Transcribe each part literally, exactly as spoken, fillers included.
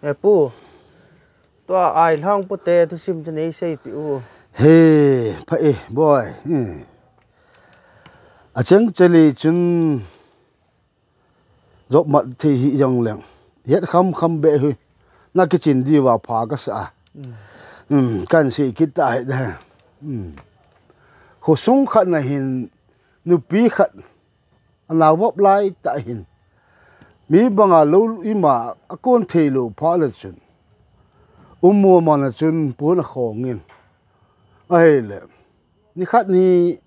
E pu, tua ailhang pute thusim chu nei seipeh u. He, pha e, boy. Hmm. Acheng cheli chun jop mat thei hi jong leng. Het kham kham be hi. Na kichin diu va pha ka sa. Hmm. Hmm, kan sei kit ta hi da. Hmm. Khosung khat na hin nupi khat. Anau vop lai ta hin. Mi banga lou ima a kon thei lou pha le chun. Um mo ma na chun pun a khong in. Ahile. Ni khat ni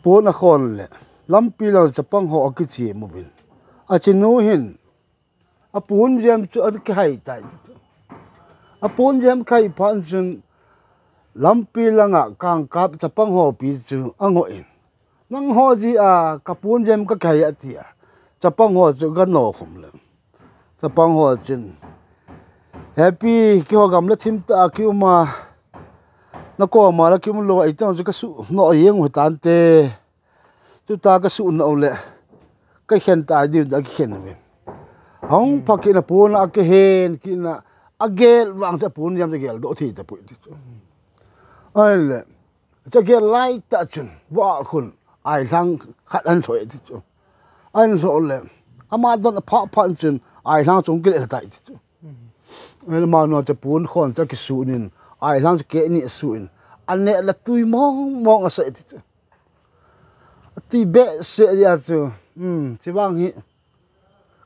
pun a khon le. Lampi lang chapang ho a kichi mo vin. A chinu hin. A pun jem chu a kihai tai. A pun jem khai phan chun lampi langa kang kap chapang ho pi chu a ngo in. Nang ho ji a ka pun jem ka kihai a ti a. Chapang ho chu ka no khum le. Chapang ho chun. Happy ki ho gam la thim ta ki uma. Na ko ma la ki um lo ai tang chu ka su no yeng hu tan te. Chuta ka su no le. Ka khen ta diu da ki khen ve. Hong pha ki na pun a ki hen ki na a gel vang cha pun jem cha gel do thi ta pu ti chu. Ai le. Cha gel lai ta chun, va khun, ailhang khat an lhoi ti chu. An lhoi le, ama don a pha pha chun, ailhang chung kile tai ti chu. Ai le ma no cha pun khon cha kisu nin, ailhang cha ke ni su in, an ne la tui mong mong a sa ti chu. A tui be se ya chu, hmm, chi vang hi.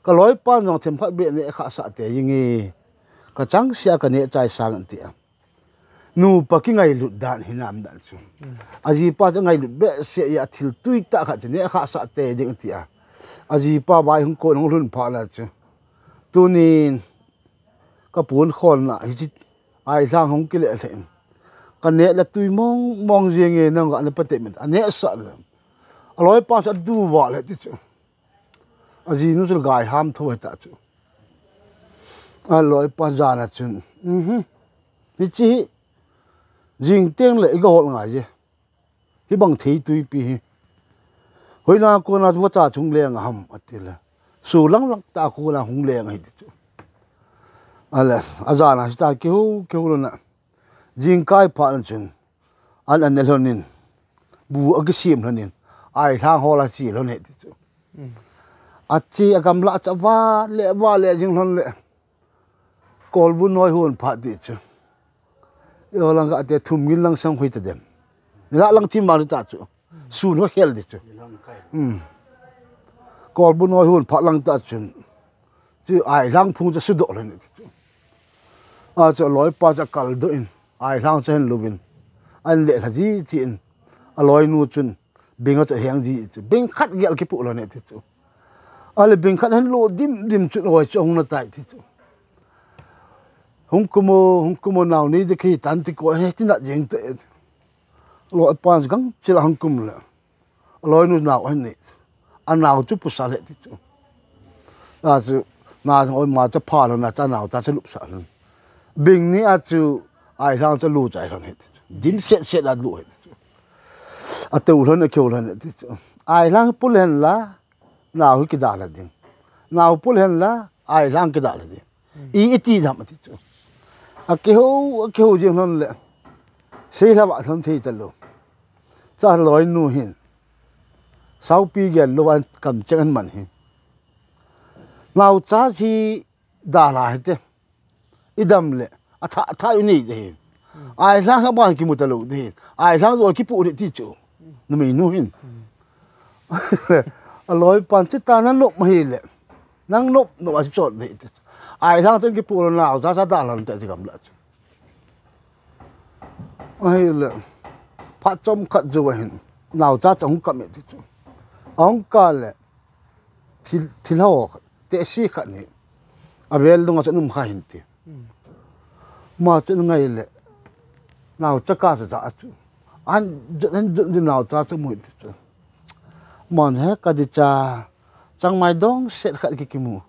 Ka loi pan jong them khat be ne kha sa te ying e. Ka chang sia ka ne chai sang ti a. Nupa kingailut dan hinam dan chu. A jipa chu ngailut behseh a thil tui tah khat chu neh khah sah te ding tia. A jipa vai hung kon hung lhun phat la chu. Tunin ka pun khon na hichi ailhang hung kile lheh in. Ka neh la tui mong mong jeng e nang ga na pate min a neh sah le. A loi pa chu a du va le ti chu. A jinu chu gai ham tho heta chu. A loi pa jana chun. Mhm. Hichi hi. Jing teng le i ga hol ngai je. Hi bang thei tuipi hi. Hoina kona vacha chung leng a ham ati le. Su lang lang ta kona hung leng hi ti chu. A le, a jana chu ta kihu, kihu lo na. Jingkai phat chun, an an ne lhonin, bu a kisim lhonin, ailhang hol a chi lhon he ti chu. A chi a gamla cha va le, va le jing lhon le, kolbu noi hun phat ti chu. Yo lang ka te thum ngin lang sang hui ta dem. La lang chi ma ta chu. Sun ho khel ti chu. Hmm. Kolbu noi hun phat lang ta chun. Chu ailhang phung chu sudoh lhon ti chu. A chu loi pa chu kal doh in. Ailhang chu hen luvin. An le lha ji chi in. A loi nu chun. Bing a chu heng ji chu. Bing khat gel kipu lhon ti chu. A le bing khat hen lo dim dim chu loi chu hung na tai ti chu. Hung kumo, hung kumo nau ni de khi tan ti ko he ti na jing te. Loi pa chu gang chila hung kum le. A loi nu nau a ni. A nau chu pusa le ti chu. A chu na oi ma chu pha lo na cha nau cha chu lup sa lo. Bing ni a chu ailhang chu lu chai lhon he ti chu. Dim set set a lu he ti chu. A teu lhon a keu lhon he ti chu. Ailhang pu lhen la nau hi kidal a ding. Nau pu lhen la ailhang kidal a ding. I, i ti dam ti chu. A kiho, a kiho jing lhon le. Sei lha va lhon thei ta lo. Cha loi nu hin. Saupi gel lo an kam cheng an man hi. Nau cha si da la hi te. I dam le. A tha, a tha i nei de hin. Ailhang ha ban kimu ta lo de hin. Ailhang zo kipu de ti chu. Nu mei nu hin. A loi pan chu ta na nop ma hi le. Nang nop, nop a chu chot de ti chu. Ailhang chen kipu lo nau cha cha da lhon te ti gam la chu. Ahile, phat chom khat jou ahin, nau cha cha hung kam e ti chu. Ahung kal le, thil, thil ho khat, tehse khat ni, a vel dunga chu um kha hin ti. Ma chu ngai le, nau cha ka cha cha chu. An, an, an, nau cha cha mu ti chu. Mon he ka di cha, changmai dong set khat ki kimu.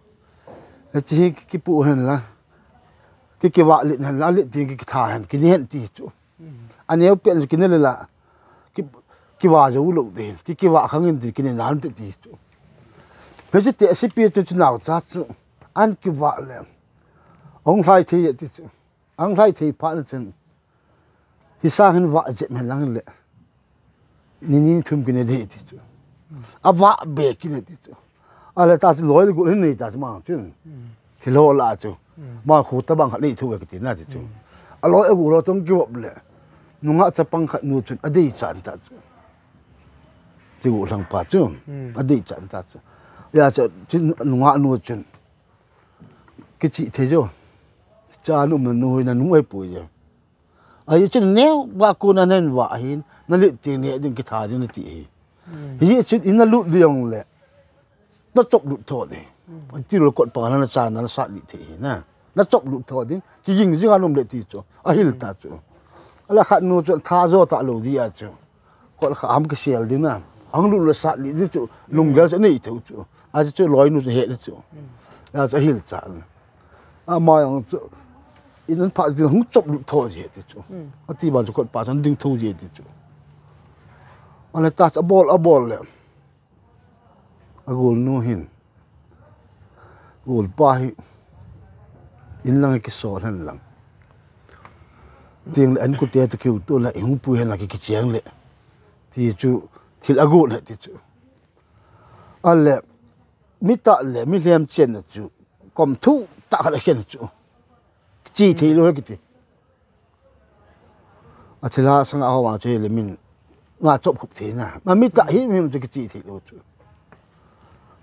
Hichi hi ki, kipu hen la. Ki, kivah len hen, alet ding ki, kitha hen, kine hen ti chu. Aneo pen chu kine le la. Ki, kivah jou lou ding, ki, kivah khang in ti, kine nan ti ti chu. Hiche tehsepi chu, chu naocha chu. An kivah le. Ahung lhai thei e ti chu. Ahung lhai thei phat na chun. Hisang hin vah jep hen lang le. Ni ni thum kine ding ti chu. Avah be kine ti chu. Ale ta chu loi le gol hin nei ta chu ma chun. Thil ho la chu. Ma khu tabang khat nei thu e kiti na ti chu. Aloi agol ho tong kivop le. Nungah chapang khat nu chun adei chan ta chu. Ti gol lhang pa chu. Adei chan ta chu. Ya chu, chu nungah nu chun. Kichih thei jo. Cha nu ma nu hoi na nu ai pui jo. Ahi chun neo, vah kona nen vah ahin, nalet teng neh ding kitha ding nati ahi. Hichun ina lut ding le, nachop lut tho ding. Ti ru kot pa na cha na sat li thei hi na. Nachop lut tho ding, kiging jing anom le ti chu, ahil ta chu. Ala khat nu chu tha jo ta lou dia chu. Kot kha ham kisel ding na. Ahung lut le sat li ding chu, lunggel chu nei thou chu. Achu chu loi nu chu he chu. Ya chu ahil cha. Ama jong chu, in an phat ding hung chop lut tho je ti chu. Ati ban chu kot pa chun ding tho je ti chu. Ale ta chu abol, abol le. Agol nu hin. Gol pa hi. In lang kisol hen lang. Ting le an kute tu kiu tu le hung pui hen la ki, kicheng le. Ti chu thil agol le ti chu. Ale mi tah le mi lhem chen na chu. Kom thu ta khat a khen chu. Kichi thei lou kiti. Athilha sanga ho vang chu le min nga chop khup thei na. Ma mi tah hi mi chu kichi thei lou chu.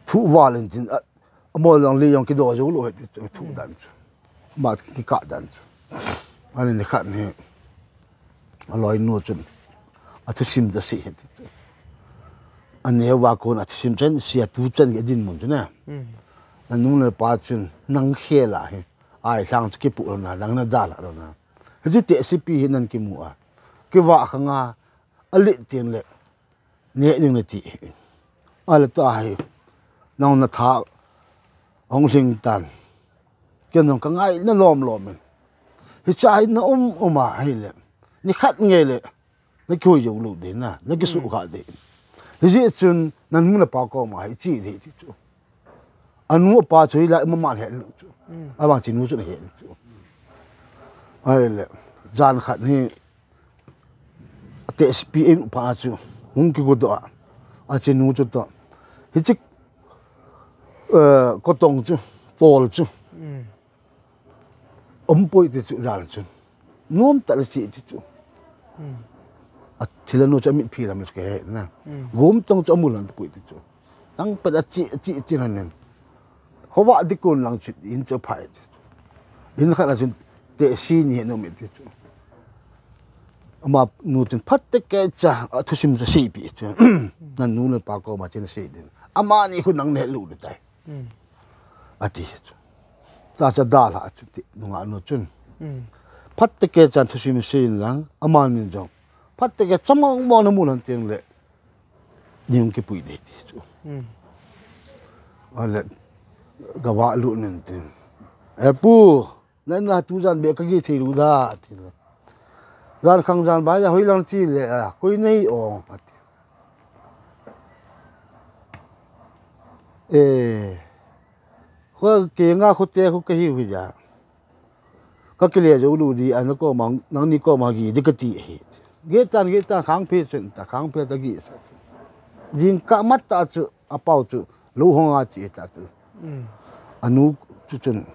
Thu val in tin a, amol lang le jong kido jou lou he ti chu thu dan chu. Ma kikah dan chu. Ani ni khat ni. Aloi nu chun. Athusim da si he ti chu. Aneo va kon athusim chen sia tu chen ke din mun chu na. Nanu le pa chun nang khel a hi. Ai lhang chu kipu lou na, nang na da la lou na. Hichu tehsepi hi nan kimu a. Kivah khang a, alet teng le. Neh ding nati. Ale ta hi. Nang na tha. Hung hling tan. Ken jong ka ngai na lom lom in. Hicha hi na um um a hi le. Ni khat nge le. Na kihoi jou lou ding na, na kisu kha ding. Hijeh chun, nanu le napa koma hi che ding ti chu. Anu apa chu hilai mama he lou chu. Avang chinu chu he lou chu. Ahile, jan khat hi, tehsepi in pa chu, hung kigo doh a. Achinu chu toh. Hiche, eh, kotong chu, pol chu. Umpoi ti chu jan chun. Nom tah le che ti chu. Athilha nu chu amit phi lam le chu kahe na. Gom tong chu amu lam poi ti chu. Nang pet a che, che, che na nen. Khovah ding kon lang chu in chu phai ti chu. In khat a chun tehse ni he nom e ti chu. Amanu chun phat tah keh cha, athusim chu seipeh chu. Nanu le napa koma chun sei ding. Amani khu nang neh lou ding tai. Ati chu. Tacha dalha chu ti, nungahnu chun. Phat tah keh chan thusim sei in lang, amani jong. Phat tah keh cha mong mong na mu lhon teng le. Ning kipui ding ti chu. Ale, gavah lut nin tin. E pu, nang na tu jan beh kageh thei lou da, ti le. Jan khang jan bai a hoilang che le, a, koi nei ong, ati. E, kho kenga khote kho kahiu hi ja. Kakile jou lou ding, ana koma, nangni koma geh ding kati ahi. Geh tan, geh tan, khang phe chun ta, khang phe ta geh sa. Jingkah mat tah chu, apao chu, lou hong a che ta chu. Anu chu chun.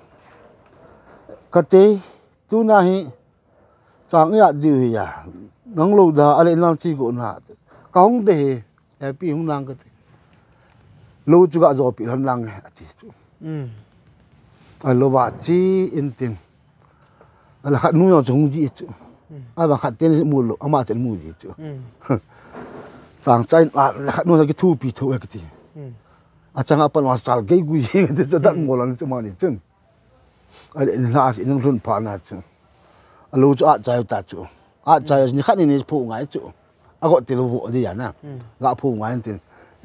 Kati, tuna hi, Chang ijat diu hi a. Nang lou da, ale nang che go na. Kahung de hi. Happy hung nang kati. Lou chu gajopi lhon lang ati chu. Alou va che in tin. Ala khat nu jong chu hung ji chu. Avang khat ten mu lou, ama chen mu ji chu. Chang chain a, ala khat nu jong kithupi tho e kati. Achang a pan wa chal gei gui ji kati chu dan mo lan chu mani chun. Ale in hla si nung lhun pha na chu. Alou chu achai ta chu. Achai ni khat ni ni phu ngai chu. Agot ti lou vo di ya na. Ga phu ngai tin.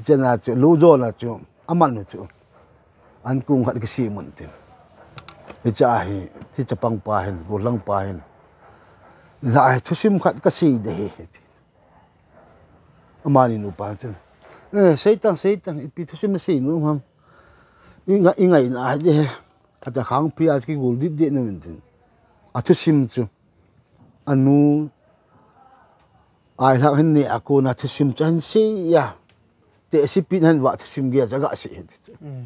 Chena chu lou jo na chu. Aman chu. An kung khat kisi mun tin. Hicha hi. Ti chapang pa hin, gollhang pa hin. Lai thusim khat kasei ding ahi. Amani nupa chun, "Eh, seitang, seitang, ipi thusim nasei nom ham? Ingai, ingaina ahi ding ahi." Ata khangpi a kigol dit dit nom in tin. Athusim chu. Anu ailhang hin ne a kona thusim chu ahin sei a. Tehse pi hin vah thusim gei a chu agasei ahi ti chu. Mm.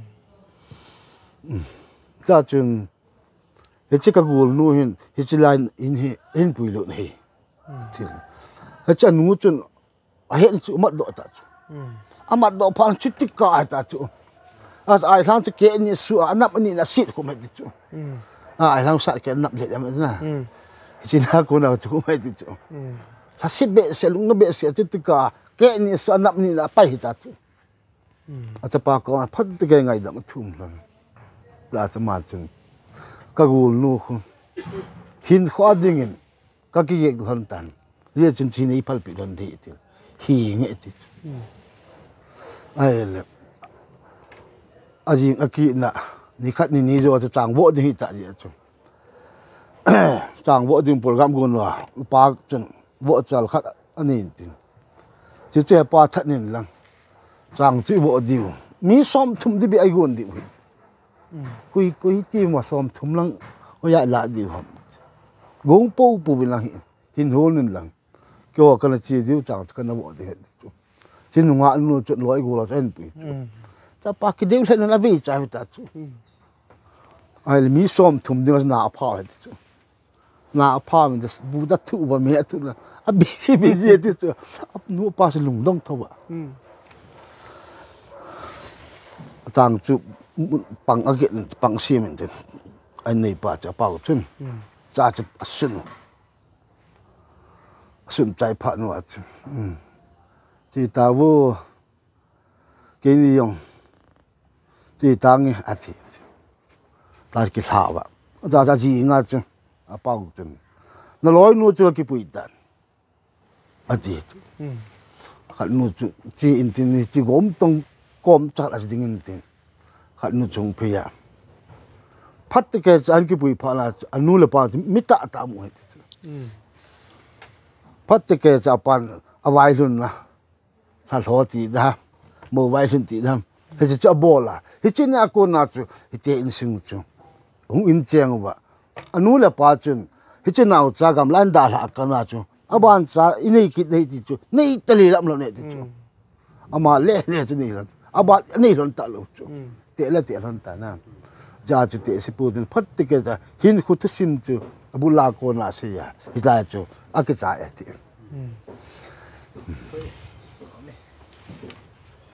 Mm. Chachun, hiche kagolnu hin, hiche lai hin, hin, hin puilut ahi. Mm. Ti. Hiche anu chun, ahet chu amatdoh ta chu. Mm. Amatdoh phat chuti kah ahi ta chu. A, ailhang chu keh ni su a, anap ani na sit khu mai ti chu. Mm. A, ailhang sat keh anap le am na. Mm. Hiche na kona chu khu mai ti chu. Mm. Lhasit behseh, lungna behseh, chuti kah, keh ni su anap ani na pai ahi ta chu. Mm. Achapa koma phat tah kei ngaidam athum lhon. La chama chun, kagolnu khu, hinkho a dingin, kakigel lhon tan. Hijeh chun hiche nei phalpeh lhon ding ahi ti. Hinge ti chu. Mm. Ahile, ajing akit na, nikhat nini jou a chu chang voh ding ahi ta ti chu. Chang voh ding program gon uva, pa chun vohchal khat anei in tin. Chuche chu hepa that nin lang. Chang chu ivoh diu. Mi somthum ding beh a igon diu ahi. Mm. Koi, koi ti ma somthum lang, hoiya ilah diu ham. Gong popo vin lang hi, hin hol nin lang. Keiho kana che diu chang chu kana voh ding ahi chu. Hiche nungah nu chu loi gol a chu ahin pui chu. Mm. Chapa kideu lheh nun avei cha ahi ta chu. Mm. Ahile mi somthum ding a na apha ahi ti chu. Na apha mi da bu da thu ba mi a thu na. A busy busy ti chu. Anu pa chu lungdong tho ba. Mm. Chang chu pang aget, pang sem in tin. Anei pa chu apao chun. Mm. Cha chu asun. Asun chai phat nu a chu. Mm. Che tauvo. Keini jong. Che tange ati. Ta kilha uva. Ta, ta jing a chu. Apao chun. Naloinu chu kakipui tan. Ati. Hmm. Khat nu chu che in tin, che gom tong kom chal a ding in tin. Khat nu chu hung phei a. Phat tah kei cha ahin kipui phat la chu, anu le apa chu mi tah tah amu ahi ti chu. Hmm. Phat tah kei cha apan availhun na. Lhalho ti da. Mo vailhun ti da. Hiche chu abol a. Hiche ni a kona chu, hiti insung chu. Hung in cheng uva. Anu le apa chun, hiche naocha gamla in dalha kana chu. Aban cha, inei kit nei ti chu. Nei tali lam lo nei ti chu. Mm. Ama le, le chu nei lhon. Aban, nei lhon talou chu. Mm. Te le te lhon ta na. Cha chu tehse pu tin phat tah kei cha, hinkho thusim chu. Abul a kona asei a. Hilai chu. Akicha e ti. Mm.